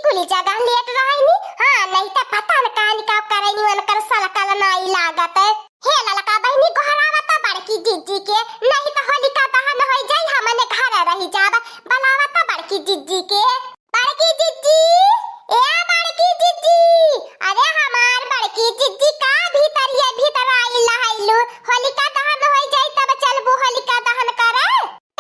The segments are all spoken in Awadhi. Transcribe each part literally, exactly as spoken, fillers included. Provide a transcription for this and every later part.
कुली जगह लेट रहनी। हाँ, नहीं त पता न कान का करैनी, उनकर सलकल नाई लागत। हे ललका बहिनी, गोहरावा त बड़की जिज्जी के, नहीं त होलिका दहन होइ जाई, हमने घर रहि जाब। बलावा त बड़की जिज्जी के। बड़की जिज्जी, ए बड़की जिज्जी, अरे हमार बड़की जिज्जी, का भीतर ये भीतर आई लहैलू? होलिका दहन होइ जाई तब चलबू होलिका दहन करे।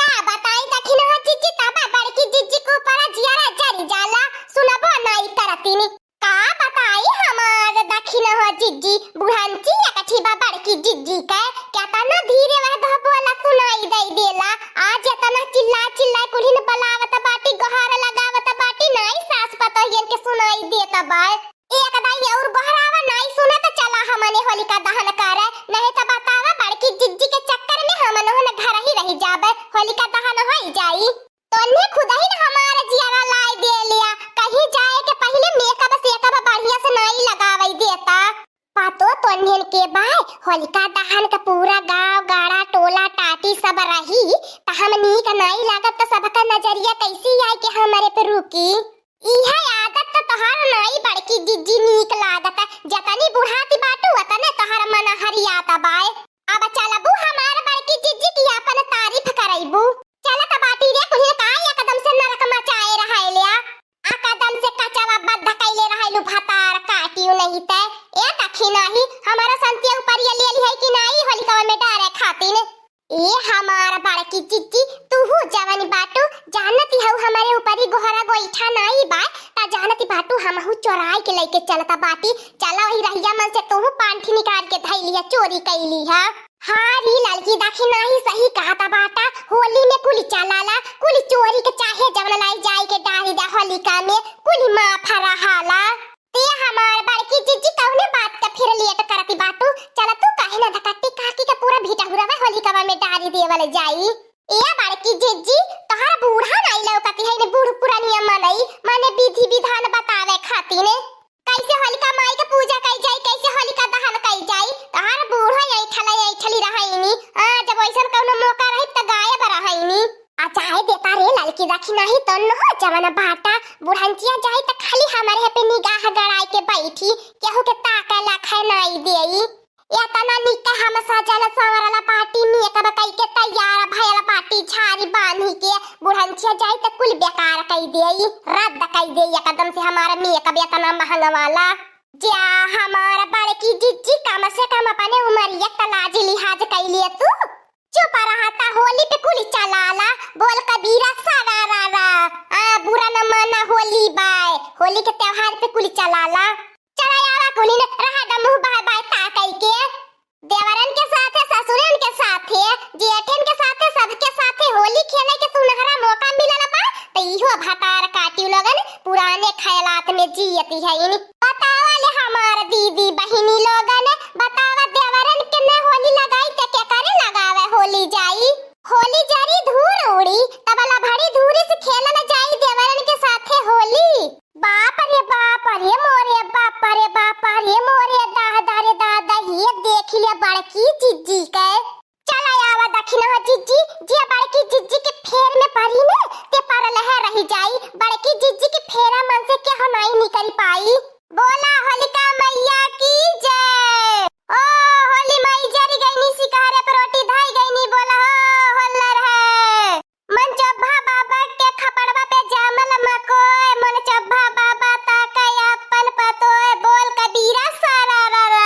का बताई दखिनहा जिज्जी, तब बड़की जिज्जी के ऊपर जियरा जरी जाला, सुनबो नाई करतिन। का बताई हमार दखिनहा जिज्जी, बुढ़ंची एकठी बा बड़की जिज्जी के, केतना धीरे वह दह बोला सुनाई दई देला। आज एतना चिल्ला चिल्ला कुल्हिन बलावत बाटी, गोहार लगावत बाटी, नाई सास पतोहियन के सुनाई देत बा। एक दाई और गोहरावा नाई सुनत चला हमने होलिका दहन करे, नहीं त बतावा बड़की जिज्जी के चक्कर में हमन ओहन घर ही रहि जाबे, होलिका दहन होइ जाई। तोन्हे खुदहिन हमार जियरा लाइ देलिया, कहीं जाए के पहिले मेकअप सेकअप बढ़िया से नाई लगावै देता। पतो तोन्हन के बाय, होलिका दहन का पूरा गाँव गाड़ा टोला टाटी सब रही, त हम नीक नाई लागत त सबका नजरिया कैसी आई के हमरे पे रुकी? इहे आदत त तोहार नाई बड़की जिज्जी नीक लागत, जतनी बुढ़ाती बाटू ओतने तोहार मन हरियात बाय। अब चलबू हमार बड़की जिज्जी की आपन तारीफ करैबू? चलत बाटी रे कुल्हिन, का एकदम से नरक मचाए रहैल्या। आ कदम से कचवा बद्ध कैले रहैलू भतार काटियो नहीं तै। ए दखिनही, हमारा संतिया ऊपर ये ले लिहै कि नाई होलिकवा में डारे खातिन? ए हमार बड़की जिज्जी, तूहू जवन बाटू, जानती हऊ हमरे ऊपरी गोहरा गोइठा नाई बा, त जानती बाटू हमहू चोराई के लैके चलत बाटी। चला वही रहिया मन से तूहू पांठी निकाल के धैलिया, चोरी कैली है। हाँ री ललकी दखिनही सही कहत बाटा, होली में कुली चलाला, कुली चोरी के चाहे जवन लाई जाई के डारी दा होलिका में, कुली माफ रहाला। ते हमार बड़की जिज्जी कौने बात का फिर लेट करती बाटू, चल तू काहे ना धकट्टी काकी के पूरा भीटा हुरवा होलिकवा में डारी देवल जाई। ए बड़की जिज्जी, तोहार बूढ़ा नाई लौकती है ने बूढ़ पुरानिया मनई, माने विधि विधान बतावे खातिर। कैसे होलिका माई के पूजा कई जाई, कैसे होलिका दहन कई जाई, तोहार बूढ़ो ऐठल ऐठली रहैनी। आ, जब वैसन कौनो मौका रही त गायब रहैनी। आ जाए देता रे ललकी दखिनही, तोन्हो जवन बाटा, बुढ़ंचिया जाई त खाली हमरे पे निगाह गड़ाई के बैठी, केहू के ताके लाखे नाई देई। एतना निक हम सजल संवरल बाटी, मेकअप कई के तैयार भयल बाटी, झारी बांधी के, बुढ़ंचिया जाई त कुल बेकार कई देई, रद्द कई देई एकदम से हमारा मेकअप एतना महंगा वाला। जा हमार बड़की जिज्जी, कम से कम अपने उमरिया त लाज लिहाज कई ले तू। चुप रहा, ता होली पे कुली चलाला, बोल कबीरा सारा रा रा। आ, बुरा न माना, होली बाय, होली के त्योहार पे कुली चलाला। चला आवा कुली ने, रहा द मुंह बाय बाय ताकई के। देवरन के साथे, ससुरन के साथे, जेठन के साथे, सबके साथे होली खेले के सुनहरा मौका मिलल बा, त इहो भतार काटियो लोगन पुराने ख्यालात में जियती है इन। बतावा ले हमार दीदी बहिनी लोगन, बतावा देवरन के न होली लगाई त के करे लगावे होली जाई। होली जरी धूर उड़ी, तब लभड़ी धूरी से खेलल जाई देवरन के साथे होली। बाप रे बाप रे मोरे, बाप रे बाप रे मोरे, दादा रे दादा, ये देखि ले बड़की जिज्जी के। चला आवा दखिनहा जिज्जी, जे बड़की जिज्जी के फेर में परी ने, ते परल है रहि जाई। बड़की जिज्जी के फेरा मन से केहू नाई निकरि पाई। बोला होलिका मैया की जय। ओ होली माई जरि गइनी, सिकहरे पर रोटी धइ गइनी, बोला हो होल्लर है। मन चोभा बाबा के खपड़वा पे जामल मकोय, मन चोभा बाबा ताकय आपन पतोय, बोल कबीरा सारा रा रा।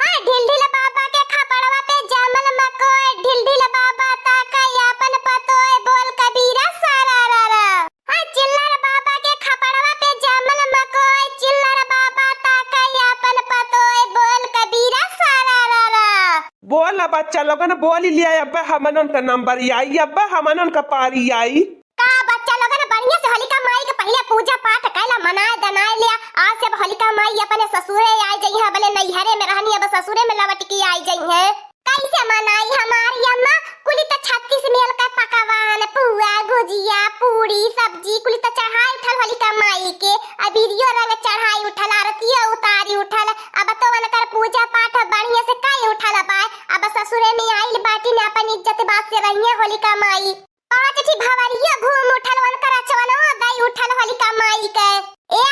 हाय ढिलढिल बाबा के खपड़वा पे जामल मकोय, ढिलढिल बाबा ताकय आपन पतोय, बोल कबीरा सारा रा रा। हाय चिल्लर बाबा के खपड़वा पे जामल मकोय, चिल्लर बाबा ताकय आपन पतोय, बोल कबीरा सारा रा रा। बोल ना बच्चा लोगन, बोली लिया, अब्बे हमनन का नंबर आई, अब्बे हमनन का पारी आई। का बच्चा लोगन, बढ़िया से होलिका माई के पहिले पूजा पाठ कैला, मनाए दनाए लिया। आज से अब होलिका माई अपने ससुरे आई जइहैं, भले नैहरे में रहनी, अब ससुरे में लवट के आई जइहैं। कैसे मनाई हमारी अम्मा, कुली त छत्तीस मेल का पकवान, पुआ, गुजिया, पूड़ी, सब्जी, कुली त चढ़ाई उठल होलिका माई के। अबीरियो रंग चढ़ाई उठल, आरतियो उतारी उठल। अब तो उनकर पूजा पाठ बढ़िया से कई उठल बा। अब ससुरे में आइल बाटी न, अपन इज्जत बात से रहिए होलिका माई। पाँच ठी भवरियो घूम उठल, उनकर अचवनवा गई उठल होलिका माई के। ए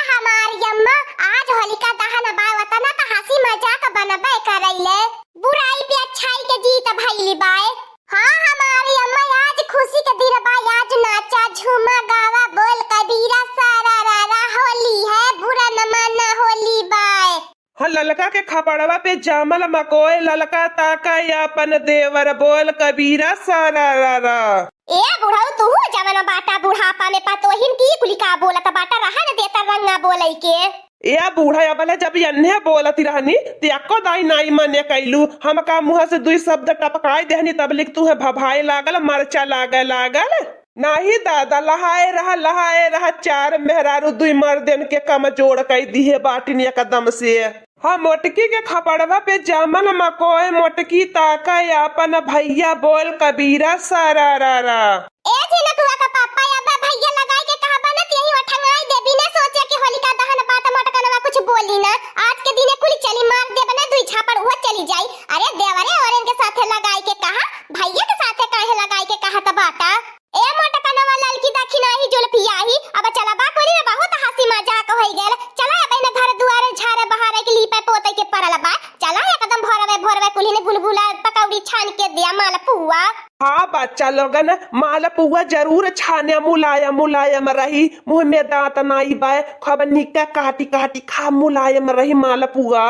खपड़वा पे जामल मकोय ललका ताका या अपन देवर बोल कबीरा सारा रा रा। ए बुढ़ऊ, तू जवन बाटा बुढ़ापा में पतोहिन की कुली का बोलत बाटा, रहन देता रंगा बोलई के। ए बूढ़ा, अबले जब एन्हे बोलत रहनी, त एको दाई नाई मने कैलू। हमका मुँह से दुई शब्द टपकाई देहनी, तब लिख तू है भभाए लागल, मरचा लागे लागल। नाही दादा, लहाए रहा, लहाए रहा, चार मेहरारू दुई मर्दन के कमजोर कई दिहे बाटिन एकदम से। हम मोटकी के खपड़वा पे जामल मकोय, मोटकी ताका अपन भैया बोल कबीरा सारा रा रा। ए झिनकुआ का पापा, अब भैया लगाई के कहबा न, त यही ठंगाई देबी न, सोचे कि होलिका दहन बात मोटकनवा कुछ बोली न। आज के दिने कुल चली मार देब न, दुई झापड़ वो चली जाई। अरे देवरे औरन के साथे लगाई के कहा, भैया के साथे काहे लगाई के कहत बाटा? ए मोटकनवा ललकी दखिनाही जुल्फियाही, अब चला बा कुली में बहुत हंसी मजाक होई गयल। चला अब इन घर दुआरे झारे बहारे के लीपे पोते के परल बा। चला एकदम भोरवे भोरवे कुली ने गुलगुला पकौड़ी छान के दिया मालपुआ। हाँ बच्चा लोगन, मालपुआ जरूर छाने, मुलायम मुलायम रही, मुँह में दाँत नाई बाय, खूब निक्का काटी काटी खा, मुलायम रही मालपुआ।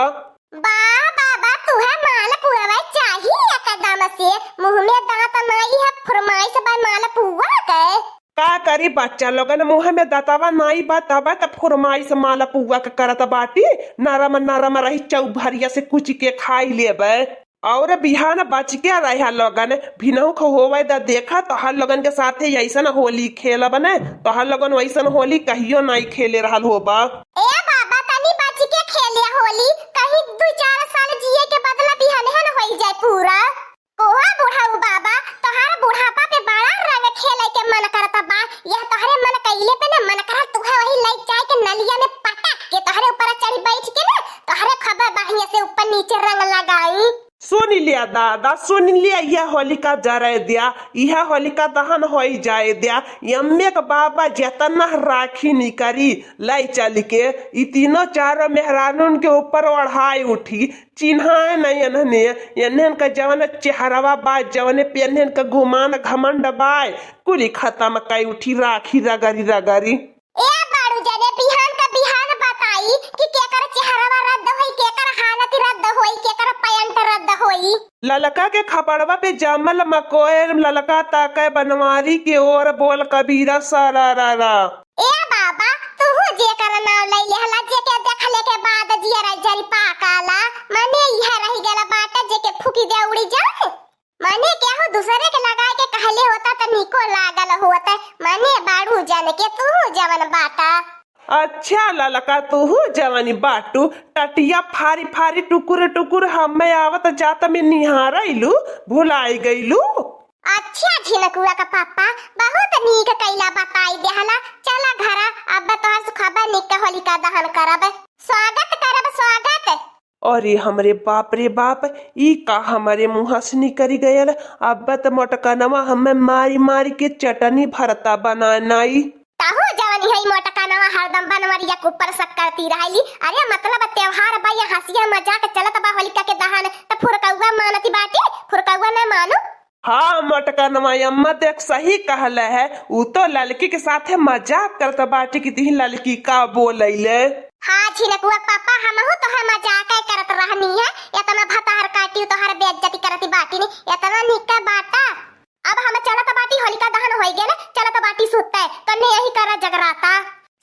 बा बाबा, तुहे मालपुआ चाही एकदम से, मुँह में दाँत नाई है, फरमाइश बा मालपुआ के। का करी बच्चा लोगन, मुँह में दतवा नाई बा, तब त फरमाइश मालपुआ के करत बाटी। नरम नरम रही, चौभरिया से कुचि के खाई लेबे। और बिहान बच के रहा लोगन, भिनहु ख होवे द, देखा तोहर लोगन के साथे ऐसन होली खेलब ने, तोहर लोगन वैसन होली कहियो नाई खेले रहल होबा। ए बाबा, तनी बच के खेले होली, कहीं दू चार साल जिए के बदला बिहनहन होई जाए पूरा। कोहा बुढ़ऊ बाबा, तोहार बुढ़ापा पे बड़ा रंग खेले के मन करत बा। यह तोहरे मन कइले पे न मन करल, तुहे वही लई जाए के नलिया में पटक के तोहरे ऊपर चढ़ी बैठ के न तोहरे खबर बहिया से ऊपर नीचे रंग लगाई। सुन लिया दादा, सुन लिया, यह होलिका जराए दिया, यह होलिका दहन होई जाए दिया। यम्मे के बाबा जतना राखी निकरी, लाई चल के ई तीनों चारों मेहरानून के ऊपर ओढ़ाई उठी। चिन्हाए नहीं एन्हने, एन्हन का जवन चेहरवा बा, जवने पे एन्हन का गुमान घमंड बा, कुली खतम कई उठी राखी रगरी रगरी। ए बाड़ू जने, बिहान का बिहान बताई कि केकर चेहरवा रद्द होई, केकर हालत रद्द होई, केकर पैंट रद्द होई। ललका के खपड़वा पे जामल मकोय, ललका ताके बनवारी के ओर, बोल कबीरा सारा रा रा। ए बाबा, तुहू जेकर नाव लई लेहला, जेके देखले के बाद जियरा जरी पाकाला, मने इहे रहि गला बाटा जेके फूकी दे उड़ी जाए। मने केहू दूसरे के लगाए के कहले होता त निको लागल होत। मने बाड़ू जन के तुहू जवन बाटा। अच्छा ललका, तुहू जवन बाटू, टटिया फारी फारी टुकुर टुकुर हमें आवत जात में निहारैलू, भुलाई गईलू। अच्छा झिनकुआ का पापा, बहुत नीक कैला बताई देहला। चला घरा, अब तोहर सुखबा निक होलिका दहन करब, स्वागत करब, स्वागत। अरे हमरे बाप रे बाप, ई का हमरे मुँह से निकरी गयल? अब त मोटकनवा हमें मारी मारी के चटनी भरता बनानाई। तहू जवन है मोटकनवा हरदम बनवरिया के ऊपर शक करती रहली। अरे मतलब त्योहार बा, ये हंसिया मजाक चलत बा होलिका के दहन, त फुरकौआ मानती बाटी, फुरकौआ न मानू। हाँ मोटकनवा अम्मा देख सही कहले है, उ तो ललकी के साथे मजाक करत बाटी कि तिही ललकी का बोलैले। हाँ झिनकुआ पापा, हमहू तोहे मजाक करत रहनी है, इतना भतार काटी तोहर बेइज्जती करती बाटी नी, इतना निक बाटा। अब हम चलत बाटी, होलिका दहन होई गेल, चलत बाटी सुते, तन्ने यही करा जगराता।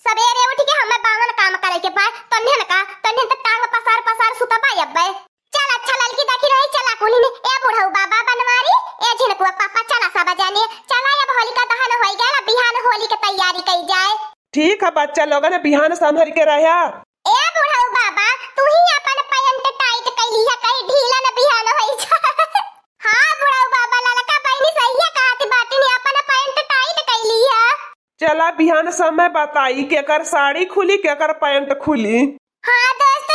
सबेरे उठ के हमें बावन काम करे के पाए, तन्ने न का, तन्ने त टांग पसार पसार सुतबा अब्बे। चल अच्छा ललकी देखी रही, चला कुली ने, ए बुढ़ऊ बाबा बनवारी, ए झिनकुआ पापा, चला सब जाने, चला अब होलिका दहन होई गया, बिहान होली के तैयारी कई जाए। ठीक है बच्चा लोगन, बिहान संभर के रहा। ए बुढ़ऊ बाबा, तू ही अपन पैंट टाइट कई लिहा, कहीं ढीला न बिहान होई जा। हाँ बुढ़ऊ बाबा, ललका बहनी सही है कहत बाटी ने, अपन पैंट टाइट कई लिहा। चला बिहान समय बताई केकर साड़ी खुली, केकर पैंट खुली। हाँ दोस्त,